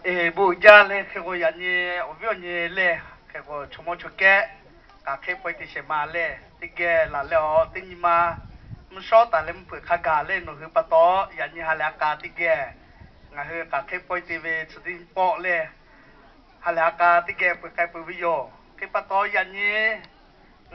Eˬ, bon uiˍ jaˇ leh hk'e k'o, yaꞈ nyi awˬ viˉ awˬ nyi leh hk'e k'o, chaw mawˇ chaw kehˉ k'aˬ hk'e pawehˇ te shehˍ ma leh teˇ geh laˬ leh awˬ teˇ nyi ma mvuhˇ shawˉ taˍ leh mvuhˇ hpeuꞈ hk'a gaˬ leh nawˬ hui pa taw, yaꞈ nyi ha lehˬ ha k'a teˇ geh ngaˬ hui k'aˬ hk'e pawehˇ te ve chi teˇ pawˆ leh ha lehˬ ha k'a teˇ geh peuˬ k'ai peuˬ ve yoˬ. Hk'e pa taw, yaꞈ nyi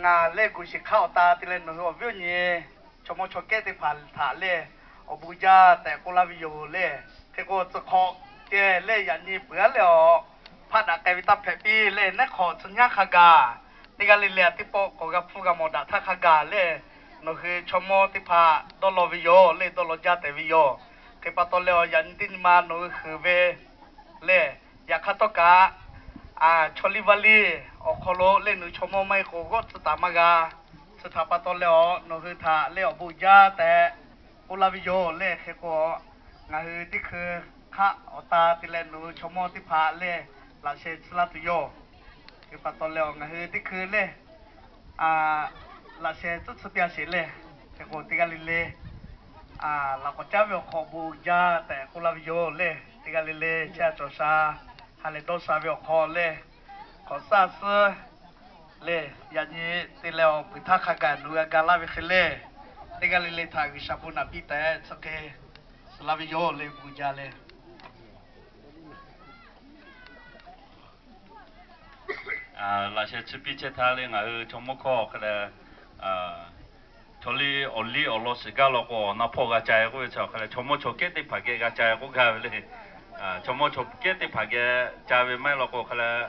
ngaˬ leh guˬ shiˍ hk'aˇ awˬ ta te leh nawˬ hui awˬ viˉ awˬ nyi chaw mawˇ chaw kehˉ teˇ hpaˍ htaꞈ leh awˬ bon jaˇ tehꞈ k'oˆ laˇ ve yoˬ leh, hk'e k'o tcuh hk'awꞈ kehˬ leh yaꞈ nyi peuˬ aˉ leh awˬ hpaˆ daꞈ k'ai ve taˇ hpehꞈ piˇ leh, neˉ hk'awꞈ tcuh nyaˉ hk'a gaˬ teˇ g'aˇ le le teˇ pawˆ k'awꞈ g'a hpfuhˇ g'a mawˬ daꞈ htaˇ hk'a gaˬ leh, nawˬ hui chaw mawˇ teˇ hpaˍ dawˇ law ve yoˬ leh dawˇ law jaˇ tehꞈ ve yoˬ. Hk'e pa taw leh awˬ yaꞈ nyi teˇ nyi ma nawˬ hui heuˬ ve leh, yaꞈ hk'aˇ tawˇ kaꞈ chaw liˇ vaˇ liˇ awˬ hk'aw lo leh nawˬ hui chaw mawˇ maˇ heˆ k'o g'awˆ tcuh taˍ maˇ g'a. Chi htaꞈ pa taw leh awˬ nawˬ hui htaꞈ leh awˬ bon jaˇ tehꞈ k'oˆ laˇ ve yoˬ leh, hk'e k'o ngaˬ hui teˇ hkui hk'aˆ awˬ ta te leh nawˬ hui chaw mawˇ teˇ hpaˍ leh laꞈ sheh tcuh laˇ tuˬ yoˬ. Hk'e pa taw leh awˬ ngaˬ hui teˇ hkui leh laꞈ sheh tcuhˉ tcuh piˇ a sheˍ leh, hk'e k'o teˇ g'aˇ le le laꞈ k'awꞈ caˉ ve awˬ hk'aw bon jaˇ tehꞈ k'oˆ laˇ ve yoˬ leh, teˇ g'aˇ le le chehˇ a cawˬ sha ha lehˬ dawˇ sha ve awˬ hk'aw leh, hk'awꞈ saˇ suhˉ leh yaꞈ nyi te leh awˬ peuˬ htaˇ hk'a gaˬ nawˬ hui g'a ga laˇ ve hk'e leh, teˇ g'aˇ le le htaꞈ G'uiˬsha bon naꞈ piˇ tehꞈ chi hk'e suh laˇ ve yoˬ leh bon jaˇ leh laꞈ sheh tcuhˉ piˇ chehˇ htaˇ leh ngaˬ hui chaw mawˇ hkawˇ hk'a leh, chaw liˇ awˬ liˇ awˬ lawn shiˍ gaˇ law k'o, awˬ na hpawˇ g'a ca e k'oˆ ve chi hk'a leh chaw mawˇ chaw kehˉ teˇ hpaˍ geh g'a ca e k'oˆ gaˇ ve le. Chaw mawˇ chaw kehˉ teˇ hpaˍ geh ca ve maˇ heˆ law k'o hk'a leh,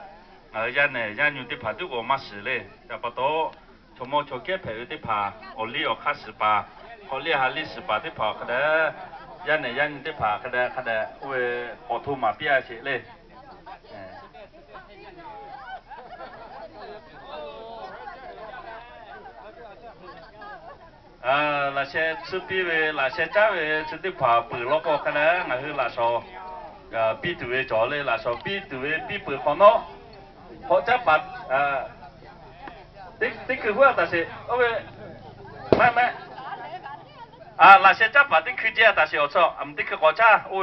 ngaˬ hui yaˇ nehˬ yaˇ nyi teˇ hpaˍ tuˉ k'o maˇ shiˍ le. Chi pa taw, chaw mawˇ chaw kehˉ hpehꞈ ve teˇ hpaˍ awˬ liˇ awˬ hk'aˇ shiˍ paˍ, hk'awꞈ liˇ ha liˇ shiˍ paˍ teˇ hpaˍ hk'a dehꞈ, yaˇ nehˬ yaˇ nyi teˇ hpaˍ hk'a dehꞈ hk'a dehꞈ oˇ ve k'awꞈ hto maˍ piˇ a sheˍ le. Laꞈ sheh tcuhˉ piˇ ve, laꞈ sheh caˉ ve chi teˇ hpaˍ peuˬ law k'o hk'a leh ngaˬ hui laꞈ shawnˍ piˇ tuˬ ve cawˬ le. Laꞈ shawnˍ piˇ tuˬ ve piˇ peuˬ hk'awꞈ nawˉ, hk'awꞈ caˉ paˍ teˇ hkui huˉ a taˍ sheˍ oˇ ve, maˇ heˆ, laꞈ sheh caˉ paˍ teˇ hkui jehˇ a taˍ sheˍ awˬ tcuh, teˇ hkui k'awꞈ caˇ